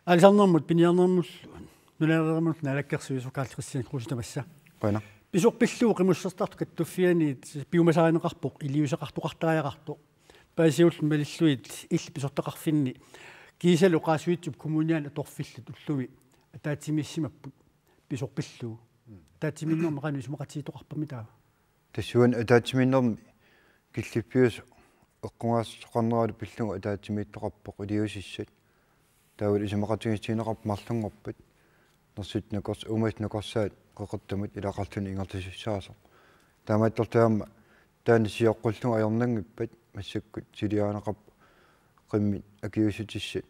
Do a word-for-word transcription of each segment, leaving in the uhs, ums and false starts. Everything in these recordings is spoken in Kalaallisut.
Aalisarnermut piniarnermullu nunalereernermullu naalakkersuisoq Karl-Kristian Kruse, tamassa. Qujanaq. Pisoq pillugu Qimussertartut Kattuffianniit piumasarineqarpoq, iliuuseqartoqartariaqartoq. Paasiullu malillugit illit pisortaqarfinni kiisalu Qaasuitsup Kommuniani atorfillit ullumi ataatsimiissimapput pisoq pillugu. Ataatsimiinnermi qanoq isumaqatigiittoqarpammi taava? Tassuuna ataatsimiinnermi killiffiusoq eqqugaasoqarneralu pillugu ataatsimiittoqarpoq iliuusissat. Taavalu isumaqatigiissineqarpoq marlunngorpat. Nersut nakors-, uumasut nakorsaat qeqertamut ilaqarluni ingerlasussaasoq. Taamaattorli aamma taanna sioqqullugu ajornanngippat massakkut suliarineqarpoq qimmit akiuussutissat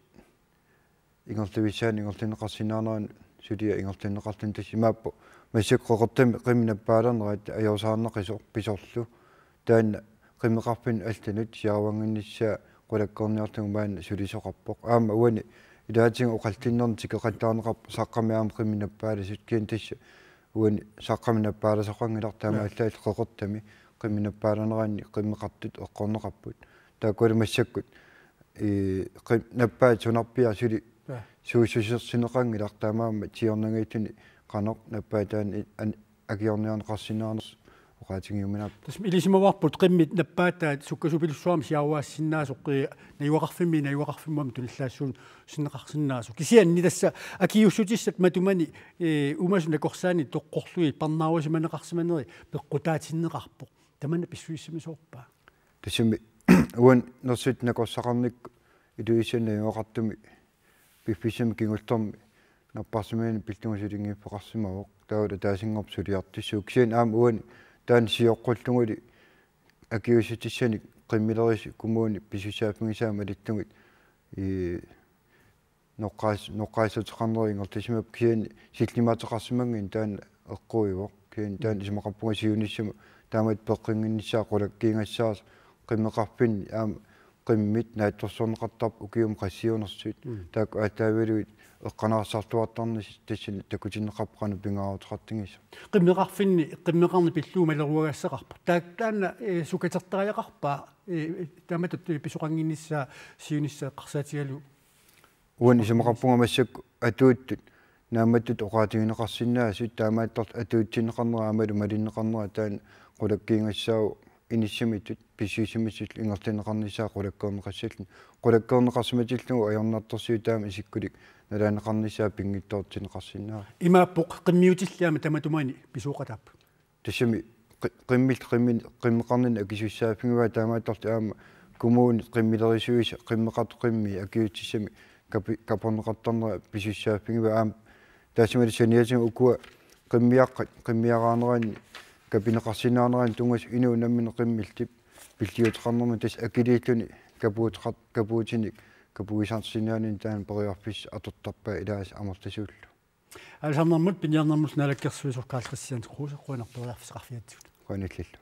ingerlavissaanik ingerlanneqarsinnaanerannut suliaq ingerlanneqarluni, tassa imaappoq massakkut qeqertami qimmit nappaalernerat ajoraarnaqisoq pisorlu. Taanna qimmeqarfinnut allanut siaruannginnissaa qulakkeerniarlugu maanna sulisoqarpoq. Aamma uani ilaatigut oqallinnerni tikeqattaarneqarpoq saqqami aamma qimmit nappaalassasut, kisianni tassa uani saqqami nappaalasoqanngilaq, taamaallaat qeqertami qimmit nappaalerneranni qimmeqartut eqqorneqarput. Taakkualu massakkut, ee, qim-, nappaat sunarpiaq suli suussusersineqanngilaq, taamaammat siornanngitsuni qanoq nappaat taanna i-, an-, akiorniarneqarsinnaanersoq oqaatigiuminaappoq. Tassa ilisimavarput qimmit nappaataat sukkasupilussuarmik siaruaassinnaasoq, ee, najugaqarfimmi najugaqarfimmut tunillaassutissinnaasoq. Kisianni tassa akiuussutissat matumani, ee, uumasut nakorsaanni toqqorlugit parnaarusimaneqarsimaneri peqqutaatinneqarpoq. Tamanna pissusissamisoorpa? Tassami uani nersut nakorsaqarnikkut Ilulissani najugaqartumi piffissami kingullermi napparsimmani pillugu sulinngiffeqarsimavoq. Taavalu ataasinngorpat suliartussaq. Kisianni aamma uani taanna sioqqullugulu akiuussutissanik qimmilerisut kommunip pisussaaffigisaa malittugit, ee, noqqaas-, noqqaassuteqarnerat ingerlasimapput, kisianni sillimaateqarsimannginnami taanna eqquivoq. Kisianni taanna isumaqarpunga siunissami taamatut peqqinnginnissaa qulakkiigassaasoq qimmeqarfinni aamma qimmit naatsorsorneqartarput ukiumut qassiunersut. Mm. Taakku aallaavigalugit eqqanaarsartuartarnissaq tassani takutinneqarpoq qanoq pingaaruteqartigisoq. Qimmeqarfinni qimmeqarneq pillugu maleruagassaqarpoq. Taak-, taanna, ee, sukatertariaqarpa, ee, taamatut pisoqannginnissaa siunissaq eqqarsaatigalugu? Uani isumaqarpunga massakkut atuuttut naammattutut oqaatigineqarsinnaasut, taamaattorli atuutsinneqarnera aammalu malinneqarnera taanna qulakkiigassaavoq inissimittut pissusissamisillu ingerlanneqarnissaa qulakkeerneqassalluni. Qulakkeerneqarsimatillugu ajornartorsiut taama isikkulik nalaanneqarnissaa pinngitsoortinneqarsinnaavoq. Imaappoq qimmiutillit aamma tamatumani pisooqataapput? Tassami qi-, qimmit, qimmi-, qimmeqarninni akisussaaffigivaat, taamaattorli aamma kommunit qimmilerisuisa qimmeqartut qimmii akiuussutissami kapi-, kaporneqartarnera pisussaaffigivaat. Aamma taassumalu saniatigut ukua qimmiaqqat qimmiaraaneranni kapineqarsinnaaneranni tunngasut inuup nammineq qimmillit pilliuteqarnermut tassa akiliilluni kapuuteqar-, kapuutinik kapuisarsinnaanermini taanna periarfissaq atortarpaat ilaasa amerlasuullugu. Aalisarnermut piniarnermullu naalakkersuisoq Karl-Kristian Kruse, qujanaq periarfissaqarfigatsigut. Qujanillilu.